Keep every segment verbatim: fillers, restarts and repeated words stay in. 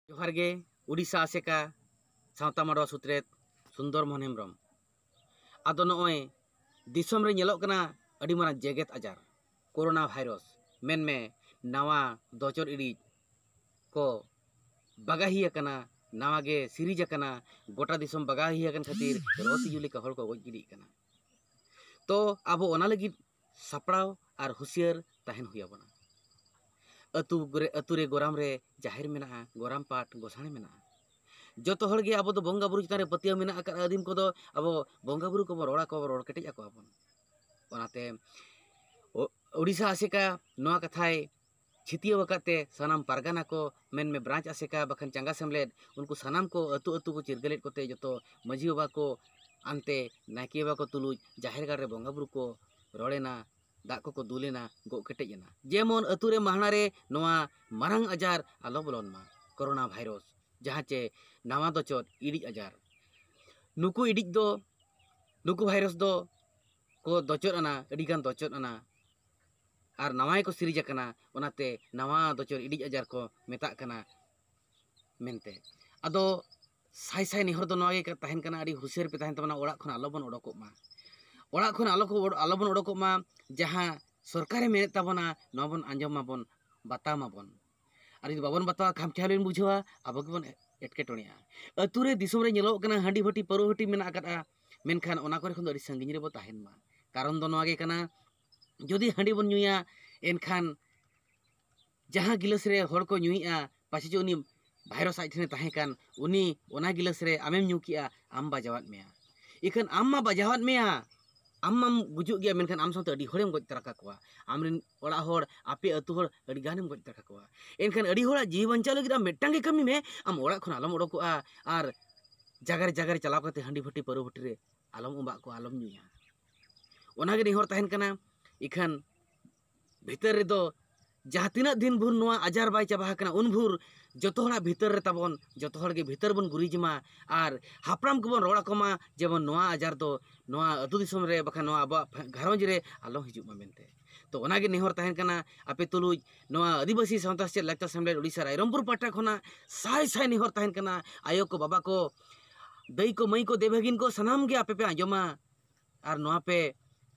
ᱡᱚᱦᱟᱨ ᱜᱮ, ᱩᱰᱤᱥᱟ ᱟᱥᱮᱠᱟ ᱥᱟᱶᱛᱟ ᱢᱟᱰᱣᱟ ᱥᱩᱛᱨᱮᱛ ᱥᱩᱱᱫᱚᱨ ᱢᱳᱦᱚᱱ ᱦᱮᱢᱵᱨᱚᱢ᱾ ᱟᱫᱚ ᱱᱚᱜᱼᱚᱭ ᱫᱤᱥᱚᱢ ᱨᱮ ᱧᱮᱞᱚᱜ ᱠᱟᱱᱟ ᱟᱹᱰᱤ ᱢᱟᱨᱟᱝ ᱡᱮᱜᱮᱛ ᱟᱡᱟᱨ ᱠᱳᱨᱳᱱᱟ ᱵᱷᱟᱭᱨᱟᱥ, ᱢᱮᱱᱢᱮ ᱱᱟᱣᱟ ᱫᱚᱪᱚᱨ ᱤᱲᱤᱡ ᱠᱚ ᱵᱟᱜᱟᱦᱤ ᱟᱠᱟᱱᱟ, ᱱᱟᱣᱟ ᱜᱮ ᱥᱤᱨᱤᱡᱽ ᱟᱠᱟᱱᱟ, ᱜᱚᱴᱟ ᱫᱤᱥᱚᱢ ᱵᱟᱜᱟᱦᱤ ᱟᱠᱟᱱ ᱠᱷᱟᱹᱛᱤᱨ ᱨᱚ ᱛᱤᱡᱩ ᱞᱮᱠᱟ ᱦᱚᱲ ᱠᱚ ᱜᱚᱡ ᱜᱤᱰᱤᱜ ᱠᱟᱱᱟ᱾ ᱛᱚ ᱟᱵᱚ ᱚᱱᱟ ᱞᱟᱹᱜᱤᱫ ᱥᱟᱯᱲᱟᱣ ᱟᱨ ᱦᱩᱸᱥᱤᱭᱟᱹᱨ ᱛᱟᱦᱮᱱ ᱦᱩᱭ ᱟᱵᱚᱱᱟ᱾ ᱟᱹᱛᱩ ᱨᱮ, ᱟᱹᱛᱩ ᱨᱮ ᱜᱚᱨᱟᱢ ᱨᱮ ᱡᱟᱦᱮᱨ ᱢᱮᱱᱟᱜᱼᱟ, ᱜᱚᱨᱟᱢ ᱯᱟᱴ ᱜᱚᱥᱟᱬᱮ ᱢᱮᱱᱟᱜᱼᱟ᱾ ᱡᱚᱛᱚ ᱦᱚᱲ ᱜᱮ ᱟᱵᱚ ᱫᱚ ᱵᱚᱸᱜᱟ ᱵᱩᱨᱩ ᱪᱮᱛᱟᱱ ᱨᱮ ᱯᱟᱹᱛᱭᱟᱹᱣ ᱢᱮᱱᱟᱜ ᱟᱠᱟᱫ ᱟᱹᱫᱤᱢ ᱠᱚᱫᱚ ᱟᱵᱚ ᱵᱚᱸᱜᱟ ᱵᱩᱨᱩ ᱠᱚᱵᱚᱱ ᱨᱚᱲ ᱟᱠᱚᱣᱟ, ᱨᱚᱲ ᱠᱮᱴᱮᱡ ᱟᱠᱚᱣᱟ ᱵᱚᱱ᱾ ᱚᱱᱟᱛᱮ ᱳ-, ᱳᱰᱤᱥᱟ ᱟᱥᱮᱠᱟ ᱱᱚᱣᱟ ᱠᱟᱛᱷᱟᱭ ᱪᱷᱤᱛᱤᱭᱟᱹᱣ ᱟᱠᱟᱫ ᱛᱮ ᱥᱟᱱᱟᱢ ᱯᱟᱨᱜᱟᱱᱟ ᱠᱚ, ᱢᱮᱱᱢᱮ ᱵᱨᱟᱧᱪ ᱟᱥᱮᱠᱟ ᱵᱟᱠᱷᱟᱱ ᱪᱟᱸᱜᱟ ᱥᱮᱢᱞᱮᱫ, ᱩᱱᱠᱩ ᱥᱟᱱᱟᱢ ᱠᱚ ᱟᱹᱛᱩ ᱟᱹᱛᱩ ᱠᱚ ᱪᱤᱨᱜᱟᱹᱞᱮᱫ ᱠᱚᱛᱮ ᱡᱚᱛᱚ ᱢᱟᱹᱡᱷᱤ ᱵᱟᱵᱟ ᱠᱚ ᱟᱱᱛᱮ ᱱᱟᱭᱠᱮ ᱵᱟᱵᱟ ᱠᱚ ᱛᱩᱞᱩᱡ ᱡᱟᱦᱮᱨ ᱜᱟᱲ ᱨᱮ ᱵᱚᱸᱜᱟ ᱵᱩᱨᱩ ᱠᱚ ᱨᱚᱲᱮᱱᱟ, ᱫᱟᱜ ᱠᱚᱠᱚ ᱫᱩᱞᱮᱱᱟ, ᱜᱚᱜ ᱠᱮᱴᱮᱡ ᱮᱱᱟ᱾ ᱡᱮᱢᱚᱱ ᱟᱹᱛᱩ ᱨᱮ ᱢᱟᱲᱟᱝ ᱨᱮ ᱱᱚᱣᱟ ᱢᱟᱨᱟᱝ ᱟᱡᱟᱨ ᱟᱞᱚ ᱵᱚᱞᱚᱱ ᱢᱟ, ᱠᱳᱨᱳᱱᱟ ᱵᱷᱟᱭᱨᱟᱥ, ᱡᱟᱦᱟᱸ ᱪᱮ ᱱᱟᱣᱟ ᱫᱚᱪᱚᱨ ᱤᱲᱤᱡ ᱟᱡᱟᱨ᱾ ᱱᱩᱠᱩ ᱤᱲᱤᱡ ᱫᱚ, ᱱᱩᱠᱩ ᱵᱷᱟᱭᱨᱟᱥ ᱫᱚ ᱠᱚ ᱫᱚᱪᱚᱨ ᱟᱱᱟ, ᱟᱹᱰᱤᱜᱟᱱ ᱫᱚᱪᱚᱨ ᱟᱱᱟ᱾ ᱟᱨ ᱱᱟᱣᱟ ᱜᱮᱠᱚ ᱥᱤᱨᱤᱡᱽ ᱟᱠᱟᱱᱟ, ᱚᱱᱟᱛᱮ ᱱᱟᱣᱟ ᱫᱚᱪᱚᱨ ᱤᱲᱤᱡ ᱟᱡᱟᱨ ᱠᱚ ᱢᱮᱛᱟᱜ ᱠᱟᱱᱟ ᱢᱮᱱᱛᱮ᱾ ᱟᱫᱚ ᱥᱟᱭ ᱥᱟᱭ ᱱᱮᱦᱚᱨ ᱫᱚ ᱱᱚᱣᱟ ᱜᱮ ᱛᱟᱦᱮᱱ ᱠᱟᱱᱟ, ᱟᱹᱰᱤ ᱦᱩᱸᱥᱤᱭᱟᱹᱨ ᱯᱮ ᱛᱟᱦᱮᱱ ᱛᱟᱵᱚᱱᱟ, ᱚᱲᱟᱜ ᱠᱷᱚᱱ ᱟᱞᱚᱵᱚᱱ ᱚᱰᱚᱠᱚᱜ ᱢᱟ᱾ ᱚᱲᱟᱜ ᱠᱷᱚᱱ ᱟᱞᱚ ᱠᱚ ᱚᱰ-, ᱟᱞᱚᱵᱚᱱ ᱚᱰᱚᱠᱚᱜ ᱢᱟ᱾ ᱡᱟᱦᱟᱸ ᱥᱚᱨᱠᱟᱨᱮ ᱢᱮᱱᱮᱫ ᱛᱟᱵᱚᱱᱟ, ᱱᱚᱣᱟ ᱵᱚᱱ ᱟᱸᱡᱚᱢ ᱢᱟᱵᱚᱱ, ᱵᱟᱛᱟᱣ ᱢᱟᱵᱚᱱ᱾ ᱟᱨ ᱡᱩᱫᱤ ᱵᱟᱵᱚᱱ ᱵᱟᱛᱟᱣᱟ, ᱠᱷᱟᱢᱠᱷᱮᱭᱟᱞᱤ ᱵᱚᱱ ᱵᱩᱡᱷᱟᱹᱣᱟ, ᱟᱵᱚ ᱜᱮᱵᱚᱱ ᱮᱴᱠᱮᱴᱚᱬᱮᱜᱼᱟ᱾ ᱟᱹᱛᱩ ᱨᱮ, ᱫᱤᱥᱚᱢ ᱨᱮ ᱧᱮᱞᱚᱜ ᱠᱟᱱᱟ, ᱦᱟᱺᱰᱤ ᱵᱷᱟᱹᱴᱤ, ᱯᱟᱹᱨᱩᱣᱟᱹ ᱵᱷᱟᱹᱴᱤ ᱢᱮᱱᱟᱜ ᱟᱠᱟᱫᱼᱟ, ᱢᱮᱱᱠᱷᱟᱱ ᱚᱱᱟ ᱠᱚᱨᱮ ᱠᱷᱚᱱ ᱫᱚ ᱟᱹᱰᱤ ᱥᱟᱺᱜᱤᱧ ᱨᱮᱵᱚ ᱛᱟᱦᱮᱱ ᱢᱟ᱾ ᱠᱟᱨᱚᱱ ᱫᱚ ᱱᱚᱣᱟ ᱜᱮ ᱠᱟᱱᱟ, ᱡᱩᱫᱤ ᱦᱟᱺᱰᱤ ᱵᱚᱱ ᱧᱩᱭᱟ, ᱮᱱᱠᱷᱟᱱ ᱡᱟᱦᱟᱸ ᱜᱤᱞᱟᱹᱥ ᱨᱮ ᱦᱚᱲ ᱠᱚ ᱧᱩᱭᱮᱫᱼᱟ, ᱯᱟᱪᱮ ᱪᱚ ᱩᱱᱤ ᱵᱷᱟᱭᱨᱟᱥ ᱟᱡ ᱴᱷᱮᱱᱮ ᱛᱟᱦᱮᱸ ᱠᱟᱱ, ᱩᱱᱤ ᱚᱱᱟ ᱜᱤᱞᱟᱹᱥ ᱨᱮ ᱟᱢᱮᱢ ᱧᱩ ᱠᱮᱜᱼᱟ, ᱟᱢ ᱵᱟᱡᱟᱣᱟᱫ ᱢᱮᱭᱟ᱾ ᱤᱠᱷᱟᱹᱱ ᱟᱢ ᱢᱟ ᱵᱟᱡᱟᱣᱟᱫ ᱢᱮᱭᱟ, ᱟᱢ ᱢᱟᱢ ᱜᱩᱡᱩᱜ ᱜᱮᱭᱟ, ᱢᱮᱱᱠᱷᱟᱱ ᱟᱢ ᱥᱟᱶᱛᱮ ᱟᱹᱰᱤ ᱦᱚᱲᱮᱢ ᱜᱚᱡ ᱛᱟᱨᱟ ᱠᱟᱠᱚᱣᱟ᱾ ᱟᱢᱨᱮᱱ ᱚᱲᱟᱜ ᱦᱚᱲ, ᱟᱯᱮ ᱟᱹᱛᱩ ᱦᱚᱲ ᱟᱹᱰᱤ ᱜᱟᱱᱮᱢ ᱜᱚᱡ ᱛᱟᱨᱟ ᱠᱟᱠᱚᱣᱟ᱾ ᱮᱱᱠᱷᱟᱱ ᱟᱹᱰᱤ ᱦᱚᱲᱟᱜ ᱡᱤᱣᱤ ᱵᱟᱧᱪᱟᱣ ᱞᱟᱹᱜᱤᱫ ᱟᱢ ᱢᱤᱫᱴᱟᱝ ᱜᱮ ᱠᱟᱹᱢᱤ ᱢᱮ, ᱟᱢ ᱚᱲᱟᱜ ᱠᱷᱚᱱ ᱟᱞᱚᱢ ᱚᱰᱚᱠᱚᱜᱼᱟ ᱟᱨ ᱡᱟᱭᱜᱟ ᱨᱮ ᱡᱟᱭᱜᱟ ᱨᱮ ᱪᱟᱞᱟᱣ ᱠᱟᱛᱮ ᱦᱟᱺᱰᱤ ᱵᱷᱟᱹᱴᱤ, ᱯᱟᱹᱨᱩᱣᱟᱹ ᱵᱷᱟᱹᱴᱤ ᱨᱮ ᱟᱞᱚᱢ ᱚᱵᱟᱜ ᱠᱚᱜᱼᱟ, ᱟᱞᱚᱢ ᱧᱩᱭᱟ᱾ ᱚᱱᱟᱜᱮ ᱱᱮᱦᱚᱨ ᱛᱟᱦᱮᱱ ᱠᱟᱱᱟ᱾ ᱤᱠᱷᱟᱹᱱ ᱵᱷᱤᱛᱟᱹᱨ ᱨᱮᱫᱚ ᱡᱟᱦᱟᱸ ᱛᱤᱱᱟᱹᱜ ᱫᱤᱱ ᱵᱷᱳᱨ ᱱᱚᱣᱟ ᱟᱡᱟᱨ ᱵᱟᱭ ᱪᱟᱵᱟ ᱟᱠᱟᱱᱟ, ᱩᱱ ᱵᱷᱳᱨ ᱡᱚᱛᱚ ᱦᱚᱲᱟᱜ ᱵᱷᱤᱛᱟᱹᱨ ᱨᱮ ᱛᱟᱵᱚᱱ, ᱡᱚᱛᱚ ᱦᱚᱲ ᱜᱮ ᱵᱷᱤᱛᱟᱹᱨ ᱵᱚᱱ ᱜᱩᱨᱤᱡᱽ ᱢᱟ ᱟᱨ ᱦᱟᱯᱲᱟᱢ ᱠᱚᱵᱚᱱ ᱨᱚᱲ ᱟᱠᱚ ᱢᱟ, ᱡᱮᱢᱚᱱ ᱱᱚᱣᱟ ᱟᱡᱟᱨ ᱫᱚ ᱱᱚᱣᱟ ᱟᱹᱛᱩ ᱫᱤᱥᱚᱢ ᱨᱮ ᱵᱟᱠᱷᱟᱱ ᱱᱚᱣᱟ ᱟᱵᱚᱣᱟᱜ ᱜᱷᱟᱨᱚᱸᱡᱽ ᱨᱮ ᱟᱞᱚ ᱦᱤᱡᱩᱜ ᱢᱟ ᱢᱮᱱᱛᱮ᱾ ᱛᱚ ᱚᱱᱟᱜᱮ ᱱᱮᱦᱚᱨ ᱛᱟᱦᱮᱱ ᱠᱟᱱᱟ ᱟᱯᱮ ᱛᱩᱞᱩᱡ, ᱱᱚᱣᱟ ᱟᱹᱫᱤᱵᱟᱹᱥᱤ ᱥᱟᱶᱛᱟ ᱥᱮᱪᱮᱫ ᱞᱟᱠᱪᱟᱨ ᱥᱮᱢᱞᱮᱫ ᱩᱰᱤᱥᱟ ᱨᱟᱭᱨᱚᱝᱯᱩᱨ ᱯᱟᱦᱴᱟ ᱠᱷᱚᱱᱟᱜ ᱥᱟᱭ ᱥᱟᱭ ᱱᱮᱦᱚᱨ ᱛᱟᱦᱮᱱ ᱠᱟᱱᱟ, ᱟᱭᱳ ᱠᱚ, ᱵᱟᱵᱟ ᱠᱚ, ᱫᱟᱹᱭ ᱠᱚ, ᱢᱟᱹᱭ ᱠᱚ, ᱫᱮᱣᱵᱷᱟᱹᱜᱤᱱ ᱠᱚ, ᱥᱟᱱᱟᱢ ᱜᱮ ᱟᱯᱮ ᱯᱮ ᱟᱸᱡᱚᱢᱟ ᱟᱨ ᱱᱚᱣᱟ ᱯᱮ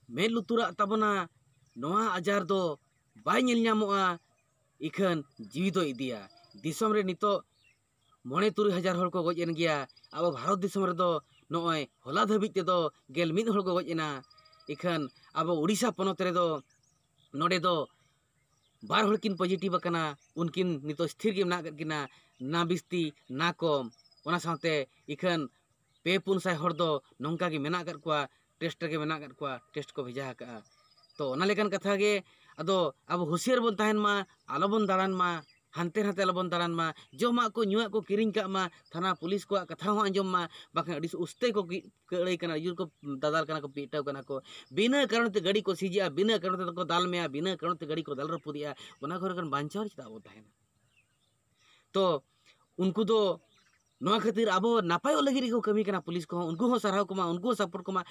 ᱢᱮᱫ ᱞᱩᱛᱩᱨᱟᱜ ᱛᱟᱵᱚᱱᱟ᱾ ᱱᱚᱣᱟ ᱟᱡᱟᱨ ᱫᱚ ᱵᱟᱭ ᱧᱮᱞ ᱧᱟᱢᱚᱜᱼᱟ, ᱤᱠᱷᱟᱹᱱ ᱡᱤᱣᱤ ᱫᱚ ᱤᱫᱤᱭᱟ᱾ ᱫᱤᱥᱚᱢ ᱨᱮ ᱱᱤᱛᱚᱜ ᱢᱚᱬᱮ ᱛᱩᱨᱩᱭ ᱦᱟᱡᱟᱨ ᱦᱚᱲ ᱠᱚ ᱜᱚᱡ ᱮᱱ ᱜᱮᱭᱟ᱾ ᱟᱵᱚ ᱵᱷᱟᱨᱚᱛ ᱫᱤᱥᱚᱢ ᱨᱮᱫᱚ ᱱᱚᱜᱼᱚᱭ ᱦᱚᱞᱟ ᱫᱷᱟᱹᱵᱤᱡ ᱛᱮᱫᱚ ᱜᱮᱞ ᱢᱤᱫ ᱦᱚᱲ ᱠᱚ ᱜᱚᱡ ᱮᱱᱟ᱾ ᱤᱠᱷᱟᱹᱱ ᱟᱵᱚ ᱩᱰᱤᱥᱟ ᱯᱚᱱᱚᱛ ᱨᱮᱫᱚ ᱱᱚᱰᱮ ᱫᱚ ᱵᱟᱨ ᱦᱚᱲ ᱠᱤᱱ ᱯᱚᱡᱤᱴᱤᱵᱷ ᱟᱠᱟᱱᱟ, ᱩᱱᱠᱤᱱ ᱱᱤᱛᱚᱜ ᱥᱛᱷᱤᱨ ᱜᱮ ᱢᱮᱱᱟᱜ ᱟᱠᱟᱫ ᱠᱤᱱᱟ, ᱱᱟ ᱵᱤᱥᱛᱤ ᱱᱟ ᱠᱚᱢ᱾ ᱚᱱᱟ ᱥᱟᱶᱛᱮ ᱤᱠᱷᱟᱹᱱ ᱯᱮ ᱯᱩᱱ ᱥᱟᱭ ᱦᱚᱲ ᱫᱚ ᱱᱚᱝᱠᱟ ᱜᱮ ᱢᱮᱱᱟᱜ ᱟᱠᱟᱫ ᱠᱚᱣᱟ, ᱴᱮᱥᱴ ᱨᱮᱜᱮ ᱢᱮᱱᱟᱜ ᱟᱠᱟᱫ ᱠᱚᱣᱟ, ᱴᱮᱥᱴ ᱠᱚ ᱵᱷᱮᱡᱟ ᱟᱠᱟᱫᱼᱟ᱾ ᱛᱚ ᱚᱱᱟ ᱞᱮᱠᱟᱱ ᱠᱟᱛᱷᱟ ᱜᱮ, ᱟᱫᱚ ᱟᱵᱚ ᱦᱩᱸᱥᱤᱭᱟᱹᱨ ᱵᱚᱱ ᱛᱟᱦᱮᱱ ᱢᱟ, ᱟᱞᱚᱵᱚᱱ ᱫᱟᱬᱟᱱ ᱢᱟ, ᱦᱟᱱᱛᱮ ᱱᱟᱛᱮ ᱟᱞᱚᱵᱚᱱ ᱫᱟᱬᱟᱱ ᱢᱟ, ᱡᱚᱢᱟᱜ ᱠᱚ ᱧᱩᱣᱟᱜ ᱠᱚ ᱠᱤᱨᱤᱧ ᱠᱟᱜ ᱢᱟ, ᱛᱷᱟᱱᱟ ᱯᱩᱞᱤᱥ ᱠᱚᱣᱟᱜ ᱠᱟᱛᱷᱟ ᱦᱚᱸ ᱟᱸᱡᱚᱢ ᱢᱟ, ᱵᱟᱠᱷᱟᱱ ᱟᱹᱰᱤ ᱩᱥᱛᱟᱹᱭ ᱠᱚ ᱠᱤ-, ᱠᱟᱹᱲᱟᱹᱭ ᱠᱟᱱᱟ, ᱟᱹᱰᱤ ᱡᱳᱨ ᱠᱚ ᱫᱟᱫᱟᱞ ᱠᱟᱱᱟ, ᱠᱚ ᱯᱤᱴᱟᱹᱣ ᱠᱟᱱᱟ ᱠᱚ, ᱵᱤᱱᱟᱹ ᱠᱟᱨᱚᱱ ᱛᱮ ᱜᱟᱹᱰᱤ ᱠᱚ ᱥᱤᱡᱮᱜᱼᱟ, ᱵᱤᱱᱟᱹ ᱠᱟᱨᱚᱱ ᱛᱮ ᱠᱚ ᱫᱟᱞ ᱢᱮᱭᱟ, ᱵᱤᱱᱟᱹ ᱠᱟᱨᱚᱱ ᱛᱮ ᱜᱟᱹᱰᱤ ᱠᱚ ᱫᱟᱞ ᱨᱟᱹᱯᱩᱫᱮᱜᱼᱟ, ᱚᱱᱟ ᱠᱚᱨᱮ ᱠᱷᱚᱱ ᱵᱟᱧᱪᱟᱣ ᱨᱮ ᱪᱮᱫᱟᱜ ᱵᱚᱱ ᱛᱟᱦᱮᱱᱟ? ᱛᱚ ᱩᱱᱠᱩ ᱫᱚ ᱱᱚᱣᱟ ᱠᱷᱟᱹᱛᱤᱨ ᱟᱵᱚ ᱱᱟᱯᱟᱭᱚᱜ ᱞᱟᱹᱜᱤᱫ ᱜᱮᱠᱚ ᱠᱟᱹᱢᱤ ᱠᱟᱱᱟ᱾ ᱯᱩᱞᱤᱥ ᱠᱚᱦᱚᱸ, ᱩᱱᱠᱩ ᱦᱚᱸ ᱥᱟᱨᱦᱟᱣ ᱠᱚᱢᱟ, ᱩᱱᱠᱩ ᱦᱚᱸ ᱥᱟᱯᱳᱨᱴ ᱠᱚᱢᱟ᱾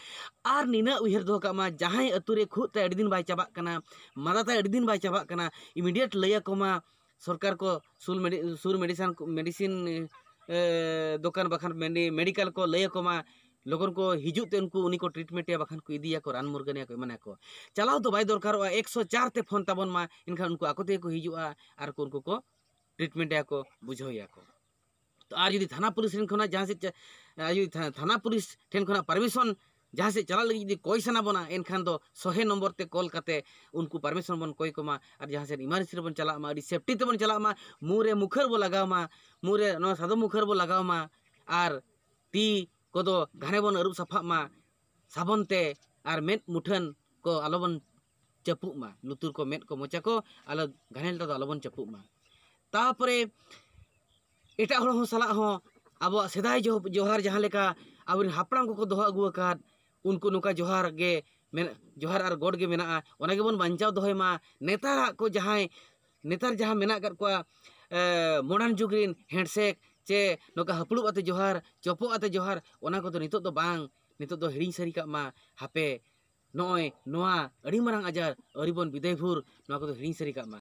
ᱟᱨ ᱱᱤᱱᱟᱹᱜ ᱩᱭᱦᱟᱹᱨ ᱫᱚᱦᱚ ᱠᱟᱜ ᱢᱟ, ᱡᱟᱦᱟᱸᱭ ᱟᱹᱛᱩ ᱨᱮ ᱠᱷᱩᱜ ᱛᱟᱭ ᱟᱹᱰᱤ ᱫᱤᱱ ᱵᱟᱭ ᱪᱟᱵᱟᱜ ᱠᱟᱱᱟ, ᱢᱟᱫᱟ ᱛᱟᱭ ᱟᱹᱰᱤ ᱫᱤᱱ ᱵᱟᱭ ᱪᱟᱵᱟᱜ ᱠᱟᱱᱟ, ᱤᱢᱤᱰᱤᱭᱮᱴ ᱞᱟᱹᱭ ᱟᱠᱚ ᱢᱟ ᱥᱚᱨᱠᱟᱨ ᱠᱚ, ᱥᱩᱨ ᱢᱮᱰᱤ-, ᱥᱩᱨ ᱢᱮᱰᱤᱥᱤᱱ ᱠᱚ, ᱢᱮᱰᱤᱥᱤᱱ, ᱮ, ᱫᱚᱠᱟᱱ ᱵᱟᱠᱷᱟᱱ ᱢᱮᱰᱤ-, ᱢᱮᱰᱤᱠᱟᱞ ᱠᱚ ᱞᱟᱹᱭ ᱟᱠᱚ ᱢᱟ, ᱞᱚᱜᱚᱱ ᱠᱚ ᱦᱤᱡᱩᱜ ᱛᱮ ᱩᱱᱠᱩ, ᱩᱱᱤ ᱠᱚ ᱴᱨᱤᱴᱢᱮᱱᱴ ᱮᱭᱟ, ᱵᱟᱠᱷᱟᱱ ᱠᱚ ᱤᱫᱤᱭᱟᱠᱚ, ᱨᱟᱱ ᱢᱩᱨᱜᱟᱹᱱ ᱮᱭᱟ ᱠᱚ, ᱮᱢᱟᱱ ᱟᱠᱚ᱾ ᱪᱟᱞᱟᱣ ᱫᱚ ᱵᱟᱭ ᱫᱚᱨᱠᱟᱨᱚᱜᱼᱟ, ᱮᱠᱥᱚ ᱪᱟᱨ ᱛᱮ ᱯᱷᱳᱱ ᱛᱟᱵᱚᱱ ᱢᱟ, ᱮᱱᱠᱷᱟᱱ ᱩᱱᱠᱩ ᱟᱠᱚ ᱛᱮᱜᱮ ᱠᱚ ᱦᱤᱡᱩᱜᱼᱟ ᱟᱨ ᱠᱚ ᱩᱱᱠᱩ ᱠᱚ ᱴᱨᱤᱴᱢᱮᱱᱴ ᱮᱭᱟ ᱠᱚ, ᱵᱩᱡᱷᱟᱹᱣ ᱮᱭᱟ ᱠᱚ᱾ ᱛᱚ ᱟᱨ ᱡᱩᱫᱤ ᱛᱷᱟᱱᱟ ᱯᱩᱞᱤᱥ ᱴᱷᱮᱱ ᱠᱷᱚᱱᱟᱜ ᱡᱟᱦᱟᱸ ᱥᱮᱫ ᱪᱟ-, ᱟᱨ ᱡᱩᱫᱤ ᱛᱷᱟ-, ᱛᱷᱟᱱᱟ ᱯᱩᱞᱤᱥ ᱴᱷᱮᱱ ᱠᱷᱚᱱᱟᱜ ᱯᱟᱨᱢᱤᱥᱚᱱ ᱡᱟᱦᱟᱸ ᱥᱮᱫ ᱪᱟᱞᱟᱜ ᱞᱟᱹᱜᱤᱫ ᱡᱩᱫᱤ ᱠᱚᱭ ᱥᱟᱱᱟ ᱵᱚᱱᱟ, ᱮᱱᱠᱷᱟᱱ ᱫᱚ ᱥᱚᱦᱮ ᱱᱚᱢᱵᱚᱨ ᱛᱮ ᱠᱚᱞ ᱠᱟᱛᱮ ᱩᱱᱠᱩ ᱯᱟᱨᱢᱤᱥᱚᱱ ᱵᱚᱱ ᱠᱚᱭ ᱠᱚᱢᱟ ᱟᱨ ᱡᱟᱦᱟᱸ ᱥᱮᱫ ᱤᱢᱟᱨᱡᱮᱱᱥᱤ ᱨᱮᱵᱚᱱ ᱪᱟᱞᱟᱜ ᱢᱟ, ᱟᱹᱰᱤ ᱥᱮᱯᱴᱤ ᱛᱮᱵᱚᱱ ᱪᱟᱞᱟᱜ ᱢᱟ, ᱢᱩ ᱨᱮ ᱢᱩᱠᱷᱟᱹᱨ ᱵᱚ ᱞᱟᱜᱟᱣ ᱢᱟ, ᱢᱩ ᱨᱮ ᱱᱚᱣᱟ ᱥᱟᱫᱚᱢ ᱢᱩᱠᱷᱟᱹᱨ ᱵᱚ ᱞᱟᱜᱟᱣ ᱢᱟ ᱟᱨ ᱛᱤ ᱠᱚᱫᱚ ᱜᱷᱟᱱᱮ ᱵᱚᱱ ᱟᱹᱨᱩᱵ ᱥᱟᱯᱷᱟᱜ ᱢᱟ ᱥᱟᱵᱚᱱ ᱛᱮ ᱟᱨ ᱢᱮᱫ ᱢᱩᱴᱷᱟᱹᱱ ᱠᱚ ᱟᱞᱚᱵᱚᱱ ᱪᱟᱹᱯᱩᱜ ᱢᱟ, ᱞᱩᱛᱩᱨ ᱠᱚ, ᱢᱮᱫ ᱠᱚ, ᱢᱚᱪᱟ ᱠᱚ ᱟᱞᱚ ᱜᱷᱟᱱᱮ ᱞᱮᱠᱟ ᱫᱚ ᱟᱞᱚᱵᱚᱱ ᱪᱟᱹᱯᱩᱜ ᱢᱟ᱾ ᱛᱟᱯᱚᱨᱮ ᱮᱴᱟᱜ ᱦᱚᱲ ᱦᱚᱸ ᱥᱟᱞᱟᱜ ᱦᱚᱸ ᱟᱵᱚᱣᱟᱜ ᱥᱮᱫᱟᱭ ᱡᱚ-, ᱡᱚᱦᱟᱨ ᱡᱟᱦᱟᱸ ᱞᱮᱠᱟ ᱟᱵᱚᱨᱮᱱ ᱦᱟᱯᱲᱟᱢ ᱠᱚᱠᱚ ᱫᱚᱦᱚ ᱟᱹᱜᱩ ᱟᱠᱟᱫ, ᱩᱱᱠᱩ ᱱᱚᱝᱠᱟ ᱡᱚᱦᱟᱨ ᱜᱮ ᱢᱮᱱ-, ᱡᱚᱦᱟᱨ ᱟᱨ ᱜᱚᱰ ᱜᱮ ᱢᱮᱱᱟᱜᱼᱟ, ᱚᱱᱟ ᱜᱮᱵᱚᱱ ᱵᱟᱧᱪᱟᱣ ᱫᱚᱦᱚᱭ ᱢᱟ᱾ ᱱᱮᱛᱟᱨᱟᱜ ᱠᱚ ᱡᱟᱦᱟᱸᱭ, ᱱᱮᱛᱟᱨ ᱡᱟᱦᱟᱸ ᱢᱮᱱᱟᱜ ᱟᱠᱟᱫ ᱠᱚᱣᱟ, ᱮ, ᱢᱚᱰᱟᱨᱱ ᱡᱩᱜᱽ ᱨᱮᱱ ᱦᱮᱱᱰᱥᱮᱠ ᱪᱮ ᱱᱚᱝᱠᱟ ᱦᱟᱹᱯᱲᱩᱵ ᱟᱛᱮ ᱡᱚᱦᱟᱨ, ᱪᱚᱯᱚᱜ ᱟᱛᱮ ᱡᱚᱦᱟᱨ, ᱚᱱᱟ ᱠᱚᱫᱚ ᱱᱤᱛᱚᱜ ᱫᱚ ᱵᱟᱝ, ᱱᱤᱛᱚᱜ ᱫᱚ ᱦᱤᱲᱤᱧ ᱥᱟᱹᱨᱤ ᱠᱟᱜ ᱢᱟ᱾ ᱦᱟᱯᱮ ᱱᱚᱜᱼᱚᱭ ᱱᱚᱣᱟ ᱟᱹᱰᱤ ᱢᱟᱨᱟᱝ ᱟᱡᱟᱨ ᱟᱹᱣᱨᱤ ᱵᱚᱱ ᱵᱤᱫᱟᱹᱭ ᱵᱷᱳᱨ ᱱᱚᱣᱟ ᱠᱚᱫᱚ ᱦᱤᱲᱤᱧ ᱥᱟᱹᱨᱤ ᱠᱟᱜ ᱢᱟ᱾